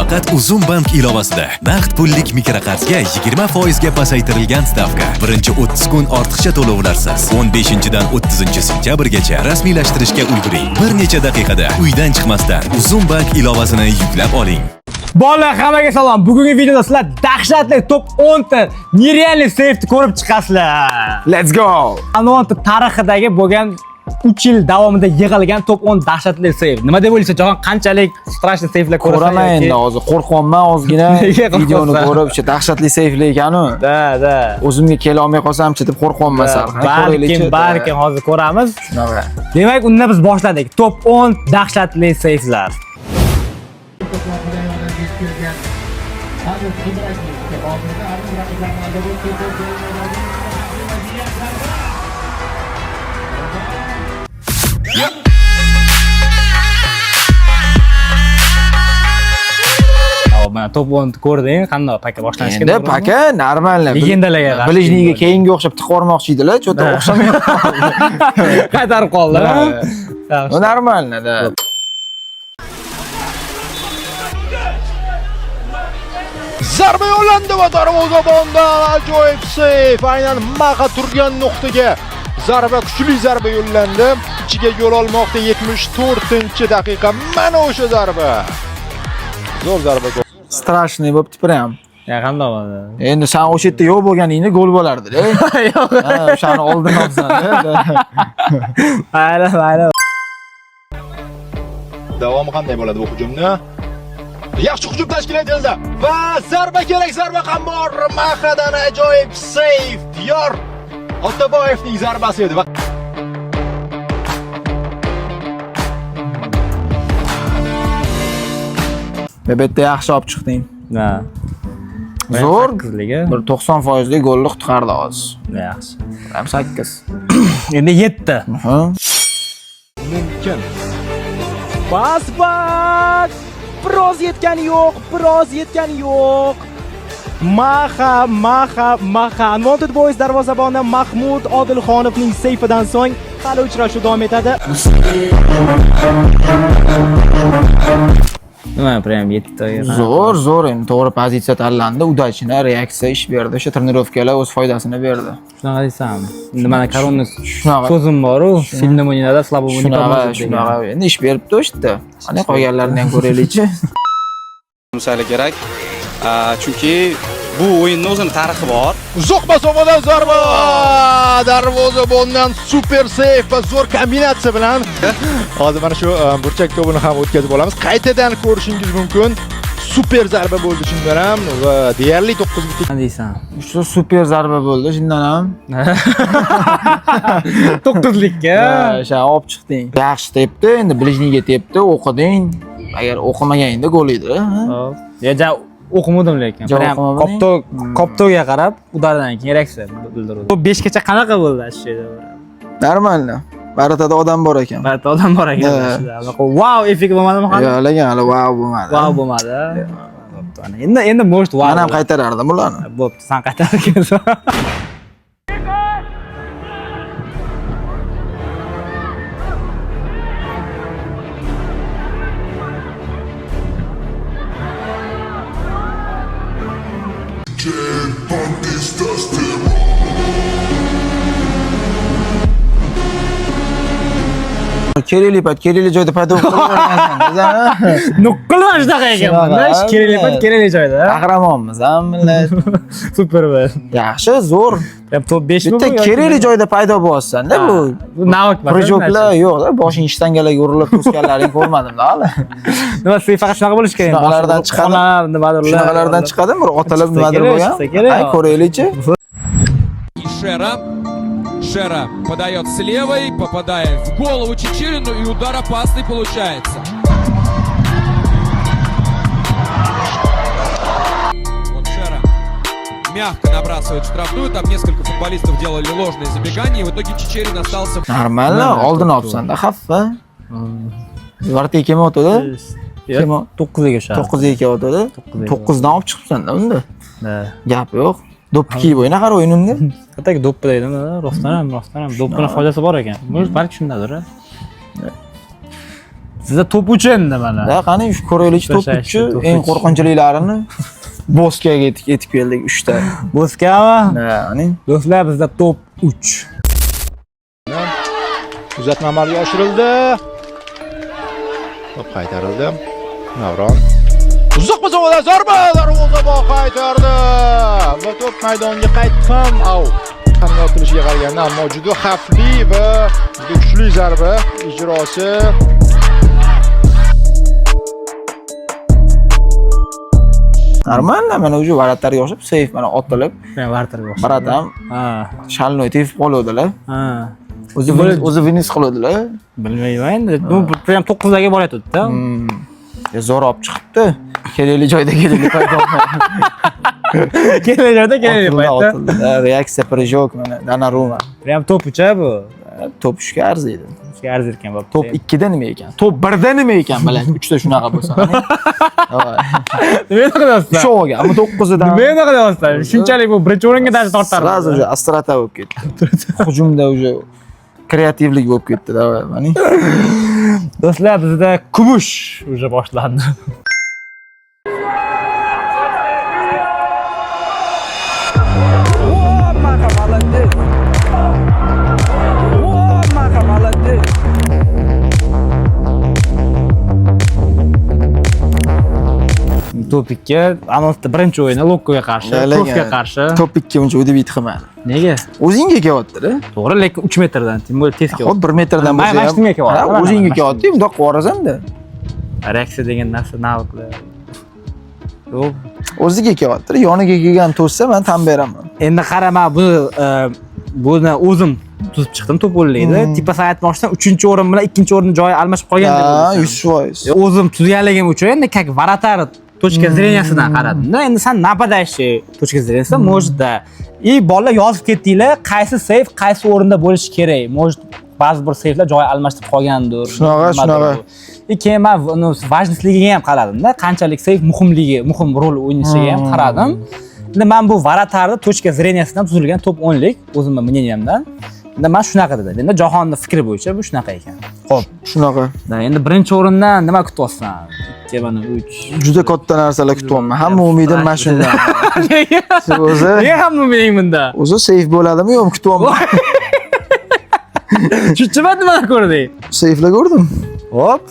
Faqat Uzum Bank ilovasida naqd pullik mikroqarzga 20% ga pasaytirilgan stavka. Birinchi 30 kun ortiqcha to'lovlarsiz. 15-dan 30 sentyabrgacha rasmiylashtirishga ulguring. Bir necha daqiqada uydan chiqmasdan Uzum Bank ilovasini yuklab oling. Bolalar, hammaga salom. Bugungi videoda sizlar dahshatli top 10 ta нереальный seyfni ko'rib chiqasizlar. Let's go. Unwanted tarixidagi bo'lgan 3 yil davomida yig'ilgan top 10 dahshatli seyf. Nima deb o'ylaysan, Jahon, qanchalik страшный seyflar ko'rasan? Ko'raman endi hozir qo'rqyapman ozgina. Nega qo'rqyapsan? Videoni ko'rib, o'sha dahshatli seyfli ekanu. Да, да. O'zimga kela olmay qolsamchi deb qo'rqyapman sal. Balkim, balkim hozir ko'ramiz. Shunaqa. Demak, unda biz boshladik. Top 10 dahshatli seyflar. Hop, mana top 10 ko'rding, qandoq paka boshlanish Endi paka нормально. Legendalarga qarshi Ближний ga bo'ldi. Keyingi o'xshab tiqib yubormoqchi edilar, чё-то o'xshamay qoldi. Qaytarib qoldi. Да. Ну, нормально, да. Zarba yo'llandi va darvozabondan ajoyib seyf. Aynan Maxa turgan nuqtaga zarba, kuchli zarba yo'llandi. Ichiga yo'l olmoqda 74-daqiqa. Mana o'sha zarba. Zo'r zarba. Страшный bo'pti прям. Ya qandoq bo'ldi? Endi sen o'sha yerda yo'q bo'lganingda gol bo'lardi-da. Yo'q. Ha, o'shani oldin olsan. Mayli, mayli. Davomi qanday bo'ladi bu hujumni? Yaxshi hujum tashkil etildi va zarba kerak, zarba ham bor. Maxadan ajoyib seyf. Diyor Otaboyevning zarbasi edi va Bu yerda yaxshi olib chiqding. Ha. Zo'r. Sakkizligi. Bir 90 foizli golni qutqardi hozir. Yaxshi. Ham 8. Endi 7. Ha. Mumkin. Pas bak! Biroz yetgani yo'q, biroz yetgani yo'q. Maha, Maha, Maha. Unwanted Boys darvozaboni Mahmud Odilxonovning seyfidan so'ng hali uchrashuv davom etadi. Nima, prям 7. Zo'r, zo'r, endi to'g'ri pozitsiya tanlandi, удачно reaksiya ish berdi. O'sha тренировка lar o'z foydasini berdi. Shunaqa desam. Endi mana корона Shunaqa. so'zim bor-u, сильному не надо, слабому не Shunaqa, поможет degan. shunaqa. Endi ish beribdi o'sha yerda. Qani qolganlarini ham ko'raylikchi. Musali kerak. Chunki bu o'yinni o'zini tarixi bor. Uzoq masofadan zarba! Darvozabondan super seyf va zo'r kombinatsiya bilan hozir mana shu burchak to'pini ham o'tkazib olamiz. Qaytadan ko'rishingiz mumkin. Super zarba bo'ldi shundan ham va deyarli 9 Nima deysan? Shu super zarba bo'ldi shundan ham. To'qqizlikka. Ha, o'sha olib chiqding. Yaxshi tepdi, endi ближний ga tepdi, o'qiding. Agar o'qimaganingda gol edi. Ha? Hop. Ya ja o'qimadim lekin. Ja Prям o'qimading? Kopto koptoga qarab удар dan keyin reaksiya bildirdi. Bu 5 gacha qanaqa bo'ldi shu yerda? Нормально. Ворота da odam bor ekan. Barta odam bor ekan. Ha. Unaqa Wow effekt bo'lmadimi hali? Yo'q, lekin hali wow bo'lmadi. Wow bo'lmadi. Bo'pti. Ana endi может wow. Men ham qaytarardim ularni. Bo'pti, san qaytarib kelsan. Kerakli payt, kerakli joyda paydo bo'lib qolavergansan. Nuqqul mana shunaqa ekanman. Shunaqa. Kerakli payt kerakli joyda. Qahramonmiz, ha millat. Super bir. Yaxshi, zo'r. Prям top 5 mi Bitta bu yoki kerakli joyda paydo bo'lyapsan-da bu. Bu навык emas. Прыжок lar yo'q-da, boshing shtangalarga urilib to'sganlaringni ko'rmadim-da hali. Nima, seyf faqat shunaqa bo'lishi kerak. Shunaqalardan chiqadi. Qonab, nimadirlar. Shunaqalardan chiqadimi bir otilib Chiqsa nimadir kerak, bo'lgan? chiqsa kerak. Ay, ko'raylikchi. Шера. Шера подает с левой, попадает в голову Чечерину, и удар опасный получается. Вот Шера мягко набрасывает штрафную, там несколько футболистов делали ложные забегания, и в итоге Чечерин остался Нормально, oldin olibsan-da, xavf. Ворота ga kelmayotdi. Kim o? 9 ga o'sha. 9 ga kelyotdi. To'qqizga. 9 dan olib chiqibsan-da unda. Да. Gap yo'q. Do'ppi kiyib o'yna har o'yinimda. Hattoki do'ppi deydimi? Rostdan ham, rostdan ham do'ppini foydasi bor ekan. Может, balki shundadir. A? Sizda top 3 endi mana. Da, qani shu ko'raylikchi top Tashlashdi, 3 top eng 3. qo'rqinchlilarini Boskaga yetib keldik 3 ta. Boskami? Ha, qani. Do'stlar, bizda top 3. Uzatma amalga oshirildi. To'p qaytarildi. Navron. Uzoq masofada zarba, darvozabon qaytardi. Va to'p maydonga qaytdi ham. Au. Qanday otilishiga qaraganda, ammo juda xavfli va juda kuchli zarba ijrosi. Нормально, mana уже вратарь ga o'xshab seyf mana otilib, Men вратарь ga o'xshab. Брат ham Ha. шальной tepib qoluvdilar. Ha. O'zi o'zi Vinis qiluvdilar. Bilmayman endi. Bu prям 9larga boryotdi-da. Zo'r olib chiqibdi. Kerakli joyda kerakli paydo bo'ldi. Kerakli joyda kerakli paytda. Otildi. Reaksiya прыжок mana Donnarumma. Prям top 3 bu. Top 3 ga arziydi. 3 ga arzir ekan bo'pti. Top 2 da nima ekan? Top 1 da nima ekan bilan 3 ta shunaqa bo'lsa. Nima qilyapsan? 3 olgan, ammo 9 dan. Nima qilyapsan? Shunchalik bu birinchi o'ringa даже tortardi. Сразу же острота bo'lib ketdi. Hujumda уже kreativlik bo'lib ketdi, давай, mana. Do'stlar, bizda kumush уже boshlandi. Maha, молодец! О, Маха, молодец! Top 2 anonsda birinchi o'yini Lokkoga qarshi, Profga qarshi. Top 2 uncha удивить qilmadi. Nega? O'zingga kelyapti-da. To'g'ri, lekin 3 metrdan, тем более tez Hop, 1 metrdan Ma- bo'lsa ham. mana shunga kelyapti. Ha, Mana, o'zingga mana kelyapti, bundoq qilib yuborasan-da. Reaksiya degan narsa навык lar. Yo'q. O'ziga kelyapti. Yoniga kelgan to'ssa men tan beraman. Endi qara, men buni o'zim tuzib chiqdim top o'nlikni. Типа san aytmoqchisan, 3-o'rin bilan 2-o'rinni joyi almashib qolgan deb Ha, o'ylaysan. 100%. O'zim tuzganligim uchun endi как вратарь точка зрения sidan qaradim-da. Endi san нападающий точка зрения sidan может да. И bolalar yozib ketdinglar, qaysi seyf qaysi o'rinda bo'lishi kerak. Может, ba'zi bir seyflar joy almashtirib qolgandir. Shunaqa, nimadir shunaqa. bu. И keyin man uni важность ligiga ham qaradim-da, qanchalik seyf muhimligi, muhim rol o'ynashiga ham qaradim. Endi man bu вратарь ni точка зрения sidan tuzilgan top 10lik o'zimning мнение mdan. Endi man shunaqa dedim. Endi Jahonni fikri bo'yicha bu shunaqa ekan. Xo'p. Shunaqa. Da, endi birinchi o'rindan nima kutyapsan? 2 mana 3. Juda katta narsalar kutyapman. Hamma umidim mana shundan. Nega? O'zi Nega hamma umiding bunda? o'zi seyf bo'ladimi yo'qmi kutyapman. Shuncha nima ko'rding? Seyflar ko'rdim. Hop.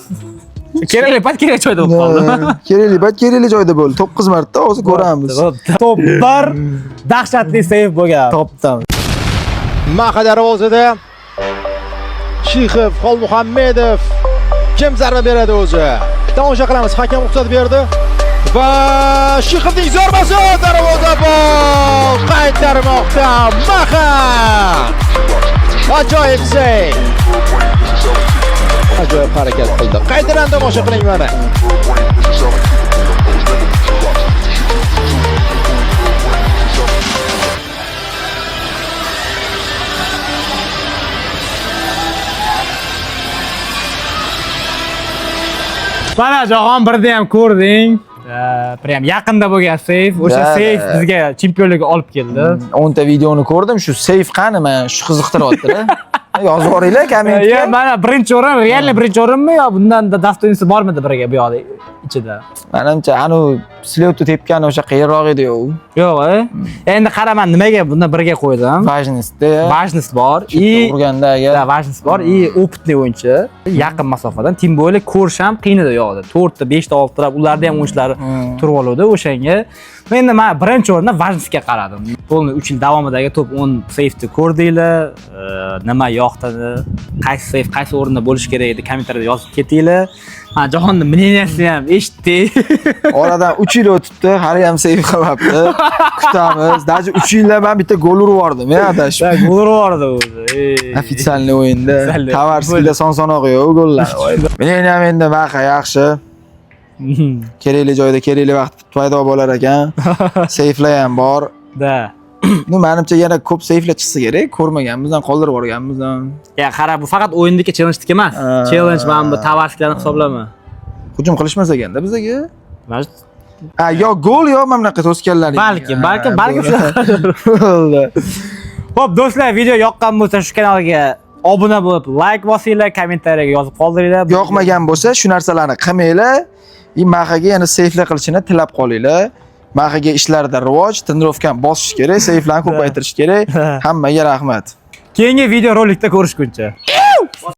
Kerakli payt kerak joyda bo'lib qoldi. Kerakli payt kerakli joyda bo'ldi. 9 marta hozir ko'ramiz. Top 1 dahshatli seyf bo'lgan. Topdan. Maha darvozada Shixov, Xolmuhammedov kim zarba beradi o'zi? Tomosha qilamiz. Hakam ruxsat berdi. Va Shixovning zarbasi darvozabon qaytarmoqda Maha. Ajoyib seyf. Ajoyib harakat qildi. Qaytadan tomosha qiling mana. Mana Jahon birda ham ko'rding. Prям yaqinda bo'lgan seyf. O'sha Da, seyf da. bizga chempionlikni olib keldi. 10 ta videoni ko'rdim. Shu seyf qani mana shu qiziqtiryapti-da. Yozib yuboringlar Yo, kommentga. mana birinchi o'rin, реально birinchi o'rinmi yo bundan da достоинство bormidi birga bu yoqda ichida? Menimcha anu с лёту tepgan o'sha qiyinroq edi-yu. Yo'q, e? Endi qara, men nimaga buni birga qo'ydim? Важность da. Важность bor и urganda agar Да, важность bor и опытный o'yinchi. Yaqin masofadan тем более ko'rish ham qiyin edi u yoqda. 4 ta, 5 ta, 6 ta ularda ham o'yinchilari turib oluvdi o'shanga. Endi men birinchi o'rinda важность ga qaradim. Полный 3 yil davomidagi top 10 seyfni ko'rdinglar, nima yoqdi, qaysi seyf qaysi o'rinda bo'lishi kerak edi, kommentariyada yozib ketinglar. Ha, Jahonni мнение sini ham eshitdik. Oradan 3 yil o'tibdi, hali ham seyf qilmabdi. Kutamiz. Даже 3 yilda men bitta gol urib yubordim, ya adashib. Gol urib yubordi o'zi. Ey. Официальный o'yinda Официальный. Tovarskiyda son sanog'i yo'q gollar. Mening ham endi Maha yaxshi. Kerakli joyda kerakli vaqt paydo bo'lar ekan. Seyflar ham bor. Да. Ну, menimcha yana ko'p seyflar chiqsa kerak. Ko'rmaganmiz ham, qoldirib yuborganmiz ham. Ya qara, bu faqat o'yindagi challengeniki emas. Ha. Challenge mana bu Tovarskiylarni hisoblama. Hujum qilishmas ekanda bizaga. Mana Ha, yo gol yo mana bunaqa to'sganlar. Balki, balki, balki Bo'ldi. Xo'p, do'stlar, video yoqqan bo'lsa shu kanalga Obuna bo'lib, layk bosinglar, kommentariyaga yozib qoldiringlar. Yoqmagan bo'lsa, shu narsalarni qilmanglar. И Maxaga yana seyflar qilishini tilab qolinglar. Maxaga ishlarda rivoj, тренировка ni bosish kerak, seyflarni ko'paytirish kerak. Hammaga rahmat. Keyingi video rolikda ko'rishguncha.